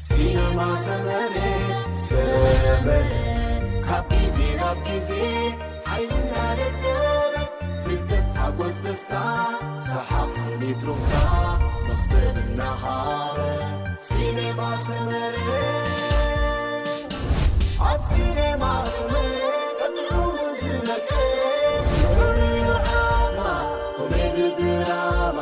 ሲነማ ሰመረ፣ ሰመረ፣ ካብ ግዜ ናብ ግዜ ሓይልና ደለበ፣ ፍልጠት ሓጎስ ደስታ፣ ሰሓቕ ስኒት ሩፍታ፣ መኽሰብ እናሃበ። ሲነማ ሰመረ፣ ኣብ ሲነማ ሰመረ፣ ቀጥዑ ዝመቀረ፣ ፍቕሪ ዓማ፣ ኮሜዲ ድራማ፣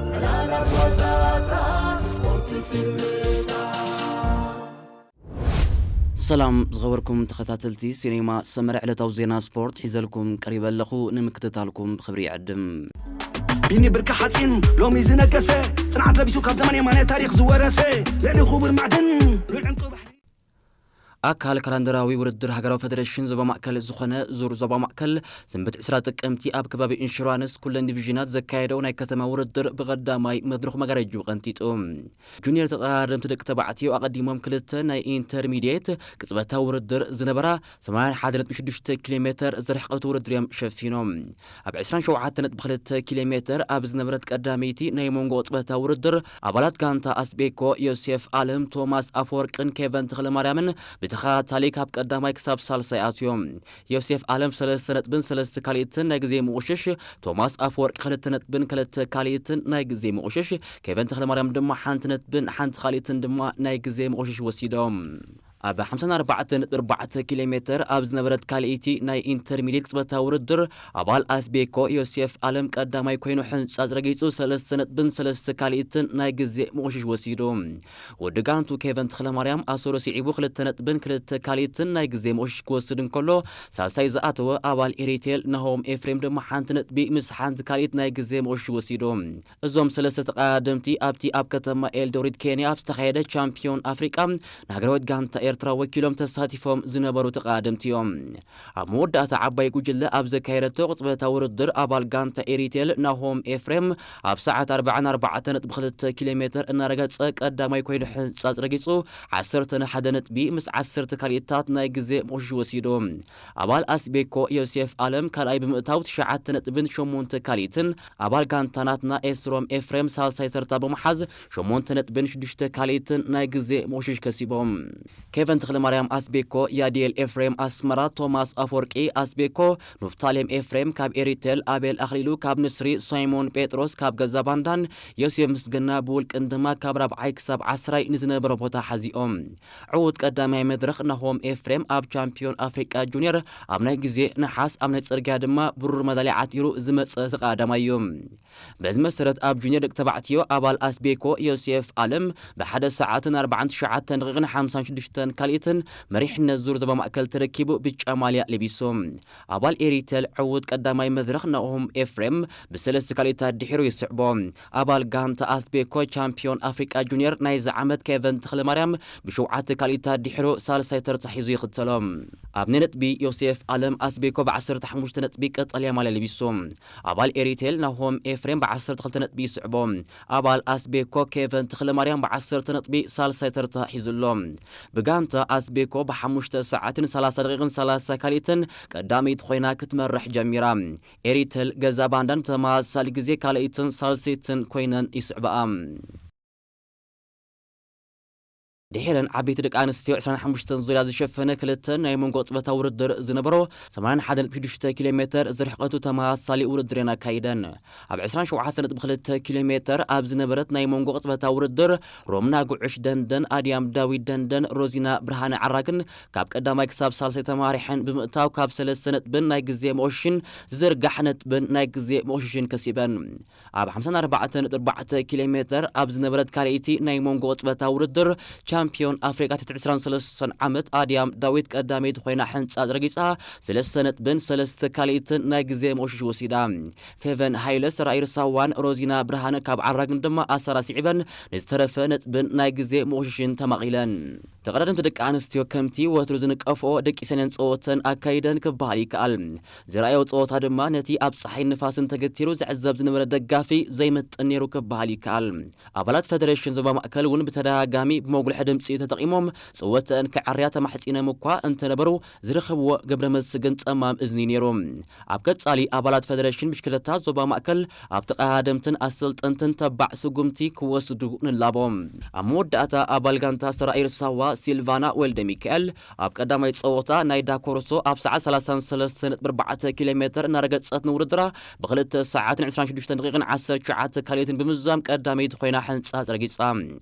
ዕላላት ዋዛታት፣ ስፖርት ፊልምታት። ሰላም ዝኸበርኩም ተኸታተልቲ ሲኔማ ሰመረ፣ ዕለታዊ ዜና ስፖርት ሒዘልኩም ቀሪበ ኣለኹ። ንምክትታልኩም ብኽብሪ ይዕድም። ቢኒ ብርኪ ሓፂን ሎሚ ዝነገሰ፣ ፅንዓት ለቢሱ ካብ ዘመን የማነ ታሪኽ ዝወረሰ፣ ልዕሊ ክቡር ማዕድን ሉል ዕንቁ ባሕሪ። ኣካል ካላንደራዊ ውድድር ሃገራዊ ፌደሬሽን ዞባ ማእከል ዝኾነ ዙር ዞባ ማእከል፣ ሰንበት ዕስራ ጥቅምቲ ኣብ ከባቢ ኢንሹራንስ ኩለን ዲቪዥናት ዘካየደው ናይ ከተማ ውድድር ብቐዳማይ መድረኽ መጋረጅኡ ቀንጢጡ። ጁኒየር ተቐዳደምቲ ደቂ ተባዕትዮ ኣቐዲሞም ክልተ ናይ ኢንተርሚድየት ቅጽበታዊ ውድድር ዝነበራ ሰማንያን ሓደን ነጥቢ ሽዱሽተ ኪሎ ሜተር ዝርሕቀቱ ውድድር እዮም ሸፊኖም። ኣብ ዕስራን ሸውዓተን ነጥቢ ክልተ ኪሎ ሜተር ኣብ ዝነበረት ቀዳመይቲ ናይ መንጎ ቅጽበታዊ ውድድር፣ ኣባላት ጋንታ ኣስቤኮ ዮሴፍ ኣለም፣ ቶማስ ኣፈወርቅን ኬቨን ተኽለማርያምን ብተኸታታሊ ካብ ቀዳማይ ክሳብ ሳልሳይ ኣትዮም። ዮሴፍ ኣለም ሰለስተ ነጥብን ሰለስተ ካልኢትን ናይ ግዜ ምቑሽሽ፣ ቶማስ ኣፈወርቂ ክልተ ነጥብን ክልተ ካልኢትን ናይ ግዜ ምቑሽሽ፣ ኬቨን ተኽለማርያም ድማ ሓንቲ ነጥብን ሓንቲ ካልኢትን ድማ ናይ ግዜ ምቑሽሽ ወሲዶም። ኣብ ሓምሳን ኣርባዕተን ነጥቢ ኣርባዕተ ኪሎ ሜተር ኣብ ዝነበረት ካልኣይቲ ናይ ኢንተርሚድየት ቅጽበታዊ ውድድር፣ ኣባል ኣስቤኮ ዮሴፍ ኣለም ቀዳማይ ኮይኑ ሕንጻጽ ረጊጹ ሰለስተ ነጥብን ሰለስተ ካልኢትን ናይ ግዜ ምቑሽሽ ወሲዱ። ወዲ ጋንቱ ኬቨን ተኽለማርያም ኣሰሩ ስዒቡ ክልተ ነጥብን ክልተ ካልኢትን ናይ ግዜ ምቑሽሽ ክወስድ እንከሎ፣ ሳልሳይ ዝኣተወ ኣባል ኤሪቴል ናሆም ኤፍሬም ድማ ሓንቲ ነጥቢ ምስ ሓንቲ ካልኢት ናይ ግዜ ምቑሽሽ ወሲዱ። እዞም ሰለስተ ተቐዳደምቲ ኣብቲ ኣብ ከተማ ኤልዶሪት ኬንያ ኣብ ዝተኻየደ ቻምፒዮን ኣፍሪቃ ንሃገራዊት ጋንታ ኤርትራ ወኪሎም ተሳቲፎም ዝነበሩ ተቐዳደምቲ እዮም። ኣብ መወዳእታ ዓባይ ጉጅለ ኣብ ዘካየደቶ ቅጽበታዊ ውድድር ኣባል ጋንታ ኤሪቴል ናሆም ኤፍሬም ኣብ ሰዓት ኣርባዓን ኣርባዕተን ነጥቢ ክልተ ኪሎ ሜተር እናረገጸ ቀዳማይ ኮይኑ ሕንጻጽ ረጊጹ ዓሰርተ ሓደ ነጥቢ ምስ ዓሰርተ ካልኢታት ናይ ግዜ ምቑሽሽ ወሲዱ። ኣባል ኣስቤኮ ዮሴፍ ኣለም ካልኣይ ብምእታው ትሽዓተ ነጥብን ሸሞንተ ካልኢትን፣ ኣባል ጋንታ ናትና ኤስሮም ኤፍሬም ሳልሳይ ተርታ ብምሓዝ ሸሞንተ ነጥብን ሽዱሽተ ካልኢትን ናይ ግዜ ምቑሽሽ ከሲቦም። ኬቨን ተኽለማርያም ኣስቤኮ፣ ያዲኤል ኤፍሬም ኣስመራ፣ ቶማስ ኣፈወርቂ ኣስቤኮ፣ ኑፍታሌም ኤፍሬም ካብ ኤሪቴል፣ ኣቤል ኣኽሊሉ ካብ ንስሪ፣ ሳይሞን ጴጥሮስ ካብ ገዛ ባንዳን ዮሴፍ ምስግና ብውልቅን ድማ ካብ ራብዓይ ክሳብ ዓስራይ ንዝነበረ ቦታ ሓዚኦም። ዕዉት ቀዳማይ መድረኽ ናሆም ኤፍሬም ኣብ ቻምፒዮን ኣፍሪቃ ጁኒየር ኣብ ናይ ግዜ ነሓስ ኣብ ናይ ጽርግያ ድማ ብሩር መዳልያ ዓቲሩ ዝመጸ ተቐዳዳማይ እዩ። በዚ መሰረት ኣብ ጁኒየር ደቂ ተባዕትዮ ኣባል ኣስቤኮ ዮሴፍ ኣለም ብሓደ ሰዓትን ኣርባዓን ትሽዓተን ደቂቕን ሓምሳን ሽዱሽተን ካልኢትን መሪሕነት ዙር ዞባ ማእከል ተረኪቡ ብጫ ማልያ ለቢሱ። ኣባል ኤሪቴል ዕዉት ቀዳማይ መድረኽ ናሆም ኤፍሬም ብሰለስተ ካልኢታት ድሒሩ ይስዕቦ። ኣባል ጋንታ ኣስቤኮ ቻምፒዮን ኣፍሪቃ ጁኒየር ናይዚ ዓመት ኬቨን ተኽለማርያም ብሸውዓተ ካልኢታት ድሒሩ ሳልሳይ ተርታ ሒዙ ይኽተሎ። ኣብ ናይ ነጥቢ ዮሴፍ ኣለም ኣስቤኮ ብዓሰርተ ሓሙሽተ ነጥቢ ቀጠልያ ማልያ ለቢሱ። ኣባል ኤሪቴል ናሆም ኤፍሬም ብዓሰርተ ክልተ ነጥቢ ይስዕቦ። ኣባል ኣስቤኮ ኬቨን ተኽለማርያም ብዓሰርተ ነጥቢ ሳልሳይ ተርታ ሒዙ ኣሎ። ብጋንታ ኣስቤኮ ብሓሙሽተ ሰዓትን ሰላሳ ደቂቕን ሰላሳ ካልኢትን ቀዳመይቲ ኮይና ክትመርሕ ጀሚራ። ኤሪተል ገዛ ባንዳን ብተመሳሳሊ ግዜ ካልኣይትን ሳልሰይትን ኮይነን ይስዕብኣ። ድሒረን ዓበይቲ ደቂ ኣንስትዮ ዕስራን ሓሙሽተን ዙርያ ዝሸፈነ ክልተ ናይ መንጎ ቅጽበታዊ ውድድር ዝነበሮ ሰማንያን ሓደን ነጥቢ ሽዱሽተ ኪሎ ሜተር ዝርሕቀቱ ተመሳሳሊ ውድድር እየን ኣካይደን። ኣብ ዕስራን ሸውዓተን ነጥቢ ክልተ ኪሎ ሜተር ኣብ ዝነበረት ናይ መንጎ ቅጽበታዊ ውድድር ሮምና ጉዕሽ ደንደን፣ ኣድያም ዳዊት ደንደን፣ ሮዚና ብርሃነ ዓራግን ካብ ቀዳማይ ክሳብ ሳልሳይ ተማሪሐን ብምእታው ካብ ሰለስተ ነጥብን ናይ ግዜ መቆሽሽን ዝዝርጋሕ ነጥብን ናይ ግዜ መቆሽሽን ከሲበን። ኣብ ሓምሳን ኣርባዕተን ነጥቢ ኣርባዕተ ኪሎ ሜተር ኣብ ዝነበረት ካልኣይቲ ናይ መንጎ ቅጽበታዊ ውድድር ቻምፒዮን ኣፍሪቃ ትሕቲ ዕስራን ሰለስተን ዓመት ኣድያም ዳዊት ቀዳመይቲ ኮይና ሕንጻ ረጊጻ ሰለስተ ነጥብን ሰለስተ ካልኢትን ናይ ግዜ መቆሽሽ ወሲዳ። ፌቨን ሃይለ፣ ሰራይ ርሳዋን ሮዚና ብርሃነ ካብ ዓራግን ድማ ኣሰራ ስዒበን ንዝተረፈ ነጥብን ናይ ግዜ መቆሽሽን ተማቒለን። ተቐዳደምቲ ደቂ ኣንስትዮ ከምቲ ወትሩ ዝንቀፍኦ ደቂሰን እየን ጸወተን ኣካይደን ክበሃል ይከኣል። ዝረኣዮ ጸወታ ድማ ነቲ ኣብ ጸሓይን ንፋስን ተገቲሩ ዝዕዘብ ዝነበረ ደጋፊ ዘይምጥን ነይሩ ክበሃል ይከኣል። ኣባላት ፈደሬሽን ዞባ ማእከል እውን ብተደጋጋሚ ብመጉልሒ ድምፂ ተጠቒሞም ፀወተአን ከዐርያ ተማሕፂኖም እኳ እንተነበሩ፣ ዝረኸብዎ ግብረ መልሲ ግን ጸማም እዝኒ ነይሩ። ኣብ ቀጻሊ ኣባላት ፈደረሽን ብሽክለታ ዞባ ማእከል ኣብ ተቐዳደምትን ኣሰልጠንትን ተባዕ ስጉምቲ ክወስዱ ንላቦ። ኣብ መወዳእታ ኣባል ጋንታ ሰራይ ርሳዋ ሲልቫና ወልደ ሚካኤል ኣብ ቀዳማይ ጸወታ ናይ ዳኮርሶ ኣብ ሰዓት ሰላሳን ሰለስተን ነጥቢ ኣርባዕተ ኪሎ ሜተር እናረገጸት ንውድድራ ብክልተ ሰዓትን ዕስራን ሽዱሽተን ደቂቕን ዓሰርተ ትሽዓተ ካልኢትን ብምዝዛም ቀዳመይቲ ኮይና ሕንጻጽ ረጊጻ።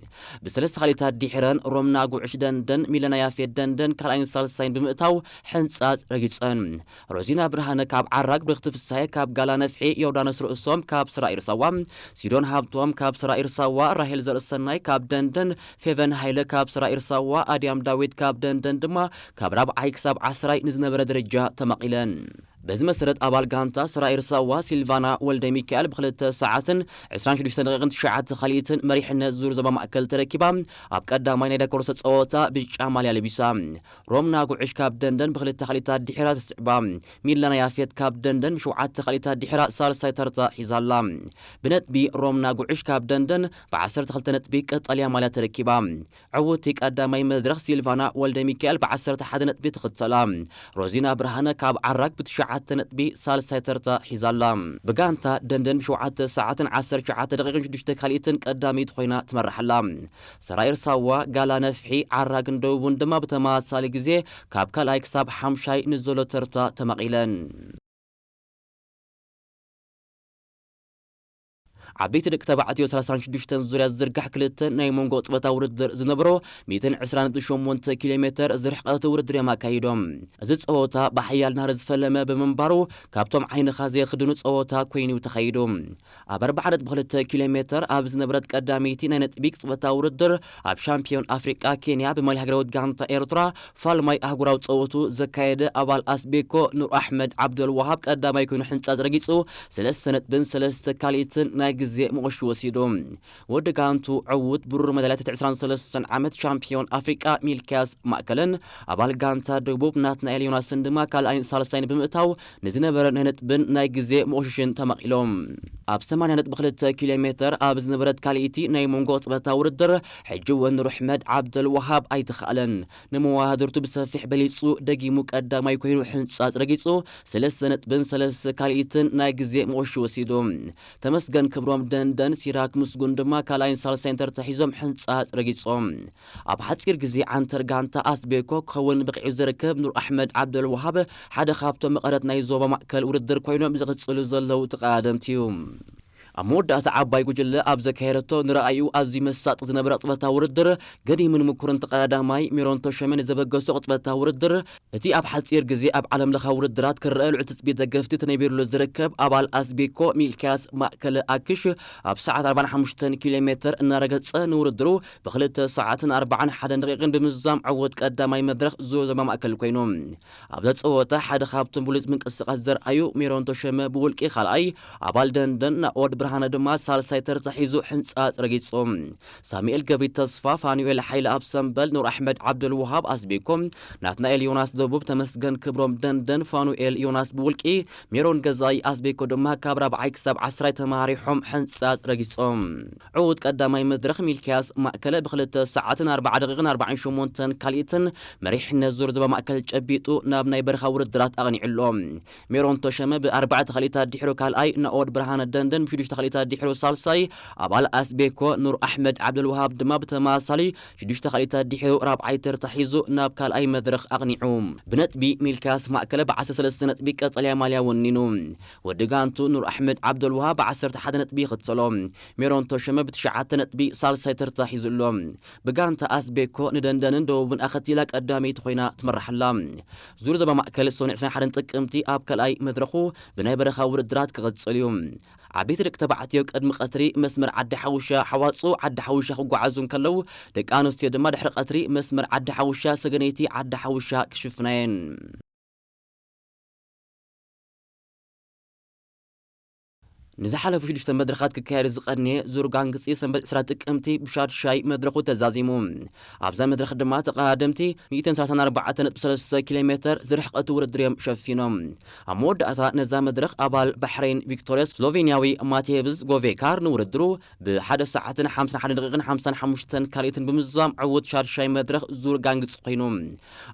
ብሰለስተ ካልኢታት ድሒረን ሮምና ጉዕሽ ደንደን፣ ሚለና ያፌት ደንደን ካልኣይን ሳልሳይን ብምእታው ሕንጻጽ ረጊጸን። ሮዚና ብርሃነ ካብ ዓራግ፣ ብርኽቲ ፍሳሐ ካብ ጋላ ነፍሒ፣ ዮርዳኖስ ርእሶም ካብ ስራ ኢርሳዋ፣ ሲዶን ሃብቶም ካብ ስራ ኢርሳዋ፣ ራሄል ዘርእሰናይ ካብ ደንደን፣ ፌቨን ሃይለ ካብ ስራ ኢርሳዋ፣ ኣድያም ዳዊት ካብ ደንደን ድማ ካብ ራብዓይ ክሳብ ዓስራይ ንዝነበረ ደረጃ ተማቒለን። በዚ መሰረት ኣባል ጋንታ ስራ ኢርሳዋ ሲልቫና ወልደ ሚካኤል ብክልተ ሰዓትን ዕስራን ሽዱሽተን ደቂቕን ትሽዓተ ካልኢትን መሪሕነት ዙር ዞባ ማእከል ተረኪባ ኣብ ቀዳማይ ናይ ዳኮርሶ ጸወታ ብጫ ማልያ ለቢሳ። ሮምና ጉዕሽ ካብ ደንደን ብክልተ ካልኢታት ድሒራ ትስዕባ። ሚላና ያፌት ካብ ደንደን ብሸውዓተ ካልኢታት ድሒራ ሳልሳይ ተርታ ሒዛ ኣላ። ብነጥቢ ሮምና ጉዕሽ ካብ ደንደን ብዓሰርተ ክልተ ነጥቢ ቀጠልያ ማልያ ተረኪባ። ዕውቲ ቀዳማይ መድረኽ ሲልቫና ወልደ ሚካኤል ብዓሰርተ ሓደ ነጥቢ ትኽተላ። ሮዚና ብርሃነ ካብ ዓራግ ብትሽዓተ ነጥቢ ሳልሳይ ተርታ ሒዛ ኣላ። ብጋንታ ደንደን ብሸውዓተ ሰዓትን ዓሰርተ ትሽዓተ ደቂቕን ሽዱሽተ ካልኢትን ቀዳመይቲ ኮይና ትመርሕ ኣላ። ሰራይ ርሳዋ፣ ጋላ ነፍሒ፣ ዓራግን ደቡብን ድማ ብተመሳሳሊ ግዜ ካብ ካልኣይ ክሳብ ሓምሻይ ንዘሎ ተርታ ተማቒለን። ዓበይቲ ደቂ ተባዕትዮ ሰላሳን ሽዱሽተን ዙርያ ዝዝርጋሕ ክልተ ናይ መንጎ ጸወታ ውድድር ዝነበሮ ሚእትን ዕስራን ነጥቢ ሸሞንተ ኪሎ ሜተር ዝርሕቀት ውድድር እዮም ኣካይዶም። እዚ ጸወታ ብሓያል ናህሪ ዝፈለመ ብምንባሩ፣ ካብቶም ዓይንኻ ዘይኽድኑ ጸወታ ኮይኑ ተኻይዱ። ኣብ ኣርባዓ ነጥቢ ክልተ ኪሎ ሜተር ኣብ ዝነበረት ቀዳመይቲ ናይ ነጥቢ ቅጽበታ ውድድር፣ ኣብ ሻምፒዮን ኣፍሪቃ ኬንያ ብማልያ ሃገራዊት ጋንታ ኤርትራ ፋልማይ ኣህጉራዊ ጸወቱ ዘካየደ ኣባል ኣስቤኮ ኑር ኣሕመድ ዓብደል ወሃብ ቀዳማይ ኮይኑ ሕንጻጽ ረጊጹ፣ ሰለስተ ነጥብን ሰለስተ ካልኢትን ናይ ግዜ መቑሽ ወሲዱ። ወዲ ጋንቱ ዕዉት ብሩር መዳልያ ትሕቲ ዕስራን ሰለስተን ዓመት ሻምፒዮን ኣፍሪቃ ሚልክያስ ማእከለን ኣባል ጋንታ ደቡብ ናትናኤል ዮናስን ድማ ካልኣይን ሳልሳይን ብምእታው ንዝነበረ ናይ ነጥብን ናይ ግዜ መቑሽሽን ተማቒሎም። ኣብ ሰማንያ ነጥቢ ክልተ ኪሎ ሜተር ኣብ ዝነበረት ካልኣይቲ ናይ መንጎ ጽበታ ውድድር፣ ሕጂ እውን ኑር ኣሕመድ ዓብደል ወሃብ ኣይተኻእለን። ንመወዳድርቱ ብሰፊሕ በሊጹ ደጊሙ ቀዳማይ ኮይኑ ሕንጻጽ ረጊጹ፣ ሰለስተ ነጥብን ሰለስተ ካልኢትን ናይ ግዜ መቑሽ ወሲዱ። ተመስገን ክብሮም ደንደን፣ ሲራክ ምስጉን ድማ ካልኣይን ሳልሳይን ተርታ ሒዞም ሕንጻጽ ረጊጾም። ኣብ ሓጺር ግዜ ዓንተር ጋንታ ኣስቤኮ ክኸውን ብቒዑ ዝርከብ ኑር ኣሕመድ ዓብደል ወሃብ ሓደ ካብቶም መቐረት ናይ ዞባ ማእከል ውድድር ኮይኖም ዝቕጽሉ ዘለዉ ተቐዳደምቲ እዩ። ኣብ መወዳእታ ዓባይ ጉጅለ ኣብ ዘካየደቶ ንረኣዩ ኣዝዩ መሳጢ ዝነበረ ቅጽበታዊ ውድድር፣ ገዲምን ምኩርን ተቐዳዳማይ ሜሮን ተሾመ ንዘበገሶ ቅጽበታዊ ውድድር፣ እቲ ኣብ ሓጺር ግዜ ኣብ ዓለም ለኻዊ ውድድራት ክረአ ልዑል ትጽቢት ደገፍቲ ተነቢሩሉ ዝርከብ ኣባል ኣስቤኮ ሚልክያስ ማእከለ ኣክሽ ኣብ ሰዓት ኣርባዓን ሓሙሽተን ኪሎ ሜተር እናረገጸ ንውድድሩ ብክልተ ሰዓትን ኣርባዓን ሓደን ደቂቕን ብምዝዛም ዕዉት ቀዳማይ መድረኽ ዙር ዞባ ማእከል ኮይኑ። ኣብዛ ጸወታ ሓደ ካብቶም ብሉጽ ምንቅስቓስ ዘርኣዩ ሜሮን ተሾመ ብውልቂ ካልኣይ፣ ኣባል ደንደን ናኦድ ብርሃነ ድማ ሳልሳይ ተርታ ሒዙ ሕንጻጽ ረጊጹ። ሳሙኤል ገብሪ ተስፋ፣ ፋኑኤል ሓይለ ኣብ ሰምበል፣ ኑር ኣሕመድ ዓብደልውሃብ ኣስቤኮ፣ ናትናኤል ዮናስ ደቡብ፣ ተመስገን ክብሮም ደንደን፣ ፋኑኤል ዮናስ ብውልቂ፣ ሜሮን ገዛኢ ኣስቤኮ ድማ ካብ ራብዓይ ክሳብ ዓስራይ ተመሃሪሖም ሕንጻጽ ረጊጾም። ዕዉት ቀዳማይ መድረኽ ሚልክያስ ማእከለ ብክልተ ሰዓትን ኣርባዓ ደቂቕን ኣርባዓን ሸሞንተን ካልኢትን መሪሕነት ዙር ዞባ ማእከል ጨቢጡ ናብ ናይ በረኻ ውድድራት ኣቕኒዑ ኣሎ። ሜሮን ተሸመ ብኣርባዕተ ካልኢታት ድሕሩ ካልኣይ፣ ናኦድ ብርሃነ ደንደን ብሽዱሽተ ካልኢታት ድሕሩ ሳልሳይ፣ ኣባል ኣስቤኮ ኑር ኣሕመድ ዓብደልውሃብ ድማ ብተመሳሳሊ ሽዱሽተ ካልኢታት ድሕሩ ራብዓይ ተርታ ሒዙ ናብ ካልኣይ መድረኽ ኣቕኒዑ። ብነጥቢ ሚልክያስ ማእከለ ብዓሰርተ ሰለስተ ነጥቢ ቀጠልያ ማልያ ወኒኑ። ወዲ ጋንቱ ኑር ኣሕመድ ዓብደልውሃብ ብዓሰርተ ሓደ ነጥቢ ይኽተሎ። ሜሮን ተሸመ ብትሽዓተ ነጥቢ ሳልሳይ ተርታ ሒዙ ኣሎ። ብጋንታ ኣስቤኮ ንደንደንን ደቡብን ኣኸቲላ ቀዳመይቲ ኮይና ትመርሕ ኣላ። ዙር ዞባ ማእከል ሰኑዕ ዕስራን ሓደን ጥቅምቲ ኣብ ካልኣይ መድረኹ ብናይ በረኻ ውድድራት ክቕጽል እዩ። ዓበይቲ ደቂ ተባዕትዮ ቅድሚ ቀትሪ መስመር ዓዲ ሓውሻ ሓዋጹ ዓዲ ሓውሻ ክጓዓዙ እንከለዉ፣ ደቂ ኣንስትዮ ድማ ድሕሪ ቀትሪ መስመር ዓዲ ሓውሻ ሰገነይቲ ዓዲ ሓውሻ ክሽፍና እየን። ንዝሓለፉ ሽዱሽተ መድረኻት ክካየድ ዝቐነየ ዙር ጋንግጺ ሰንበት ዕስራ ጥቅምቲ ብሻድሻይ መድረኹ ተዛዚሙ። ኣብዛ መድረኽ ድማ ተቐዳደምቲ ሚእትን ሰላሳን ኣርባዕተን ነጥቢ ሰለስተ ኪሎ ሜተር ዝርሕቐት ውድድር እዮም ሸፊኖም። ኣብ መወዳእታ ነዛ መድረኽ ኣባል ባሕሬን ቪክቶርያስ ስሎቬንያዊ ማቴብዝ ጎቬካር ንውድድሩ ብሓደ ሰዓትን ሓምሳን ሓደ ደቂቕን ሓምሳን ሓሙሽተን ካልኢትን ብምዝዛም ዕዉት ሻድሻይ መድረኽ ዙር ጋንግጽ ኮይኑ።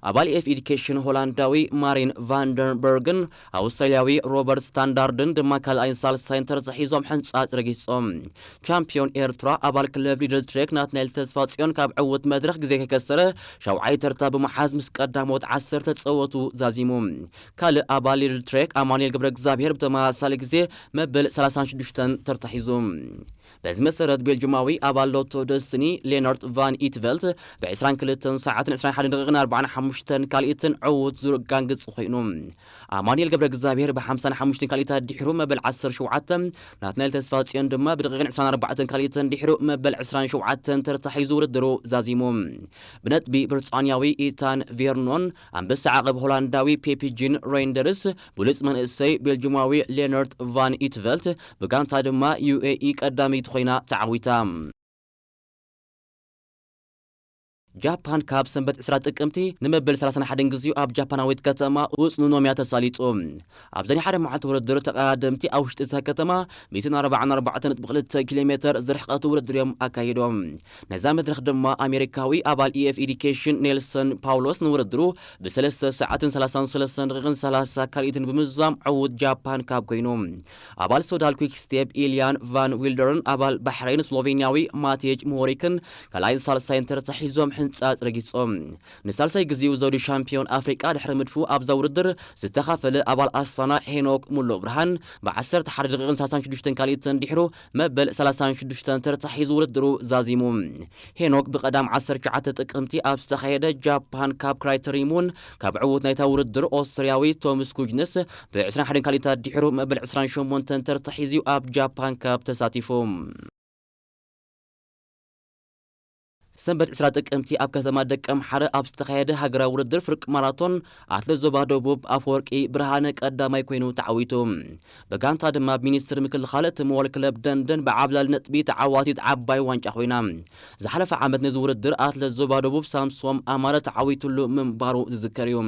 ኣባል ኤፍ ኤዲኬሽን ሆላንዳዊ ማሪን ቫንደርበርግን ኣውስትራልያዊ ሮበርት ስታንዳርድን ድማ ካልኣይን ሳልሳይን ተርታ ሒዞም ሕንጻጽ ረጊጾም። ቻምፒዮን ኤርትራ ኣባል ክለብ ሊድል ትሬክ ናትናኤል ተስፋጽዮን ካብ ዕዉት መድረኽ ግዜ ከይከሰረ ሻውዓይ ተርታ ብምሓዝ ምስ ቀዳሞት ዓሰርተ ጸወቱ ዛዚሙ። ካልእ ኣባል ሊድል ትሬክ ኣማኑኤል ገብረ እግዚኣብሔር ብተመሳሳሊ ግዜ መበል ሰላሳን ሽዱሽተን ተርታ ሒዙ። በዚ መሰረት ቤልጅማዊ ኣባል ሎቶ ደስትኒ ሌናርት ቫን ኢትቨልት ብ ዕስራን ክልተን ሰዓትን ዕስራን ሓደን ደቂቕን ኣርባዓን ሓሙሽተን ካልኢትን ዕዉት ዙር ጋንግጽ ኮይኑ። ኣማኑኤል ገብረ እግዚኣብሔር ብ ሓምሳን ሓሙሽተን ካልኢታት ድሒሩ መበል ዓሰርተ ሸውዓተ፣ ናትናኤል ተስፋጽዮን ድማ ብደቂቕን ዕስራን ኣርባዕተን ካልኢትን ድሒሩ መበል ዕስራን ሸውዓተን ተርታ ሒዙ ውድድሩ ዛዚሙ። ብነጥቢ ብሪጣንያዊ ኢታን ቬርኖን፣ ኣንበሳ ዓቐብ ሆላንዳዊ ፔፒጂን ሬንደርስ፣ ብሉጽ መንእሰይ ቤልጅማዊ ሌናርት ቫን ኢትቨልት፣ ብጋንታ ድማ ዩ ኤ ኢ ቀዳመይቲ ኮይና ተዓዊታ። ጃፓን ካብ ሰንበት ዕስራ ጥቅምቲ ንመበል ሰላሳን ሓደን ግዜኡ ኣብ ጃፓናዊት ከተማ ኡጽኑኖምያ ተሳሊጡ። ኣብዚ ናይ ሓደ መዓልቲ ውድድር ተቐዳደምቲ ኣብ ውሽጢ እታ ከተማ ሚእትን ኣርባዓን ኣርባዕተን ነጥቢ ክልተ ኪሎ ሜተር ዝርሕቐት ውድድር እዮም ኣካይዶም። ነዛ መድረኽ ድማ ኣሜሪካዊ ኣባል ኢ ኤፍ ኤዲኬሽን ኔልሰን ፓውሎስ ንውድድሩ ብሰለስተ ሰዓትን ሰላሳን ሰለስተን ደቂቕን ሰላሳ ካልኢትን ብምዝዛም ዕዉት ጃፓን ካብ ኮይኑ። ኣባል ሶዳል ኩክ ስቴፕ ኢልያን ቫን ዊልደርን ኣባል ባሕሬን ስሎቬንያዊ ማቴጅ ሞሪክን ካልኣይን ሳልሳይን ተርታ ሒዞም ሕንጻጽ ረጊጾም። ንሳልሳይ ግዜኡ ዘውዲ ሻምፒዮን ኣፍሪቃ ድሕሪ ምድፉ ኣብዛ ውድድር ዝተኻፈለ ኣባል ኣስታና ሄኖክ ሙሉ ብርሃን ብ ዓሰርተ ሓደ ደቂቕን ሰላሳን ሽዱሽተን ካልኢትን ድሕሩ መበል ሰላሳን ሽዱሽተን ተርታ ሒዙ ውድድሩ ዛዚሙ። ሄኖክ ብቐዳም ዓሰርተ ትሽዓተ ጥቅምቲ ኣብ ዝተኻየደ ጃፓን ካብ ክራይተሪም እውን ካብ ዕዉት ናይታ ውድድር ኦስትርያዊ ቶምስ ኩጅንስ ብ ዕስራን ሓደን ካልኢታት ድሕሩ መበል ዕስራን ሸሞንተን ተርታ ሒዙ ኣብ ጃፓን ካብ ተሳቲፉ። ሰንበት ዕስራ ጥቅምቲ ኣብ ከተማ ደቀምሓረ ኣብ ዝተኻየደ ሃገራዊ ውድድር ፍርቂ ማራቶን ኣትሌት ዞባ ደቡብ ኣፈወርቂ ብርሃነ ቀዳማይ ኮይኑ ተዓዊቱ። ብጋንታ ድማ ብሚኒስትሪ ምክልኻል ትምወል ክለብ ደንደን ብዓብላሊ ነጥቢ ተዓዋቲት ዓባይ ዋንጫ ኮይና። ዝሓለፈ ዓመት ነዚ ውድድር ኣትሌት ዞባ ደቡብ ሳምሶም ኣማረ ተዓዊትሉ ምንባሩ ዝዝከር እዩ።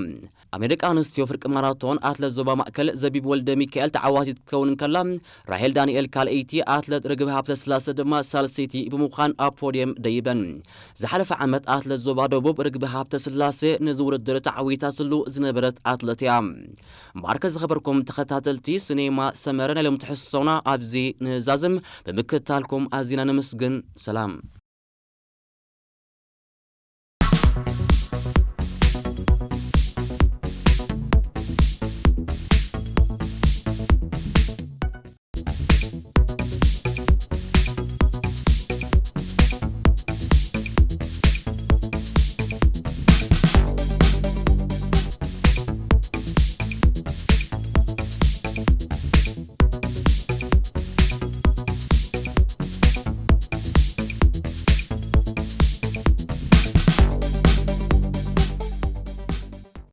ኣብ ናይ ደቂ ኣንስትዮ ፍርቂ ማራቶን ኣትሌት ዞባ ማእከል ዘቢብ ወልደ ሚካኤል ተዓዋቲት ክትከውን እንከላ፣ ራሄል ዳንኤል ካልኣይቲ፣ ኣትሌት ርግብ ሃብተስላሰ ድማ ሳልሰይቲ ብምዃን ኣብ ፖድየም ደይበን። ዝሓለፈ ዓመት ኣትሌት ዞባ ደቡብ ርግብ ሃብተስላሰ ነዚ ውድድር ተዓዊታትሉ ዝነበረት ኣትሌት እያ። እምበኣርከ ዝኸበርኩም ተኸታተልቲ ሲኔማ ሰመረ ናይ ሎም ትሕዝቶና ኣብዚ ንዛዝም። ብምክትታልኩም ኣዚና ነመስግን። ሰላም።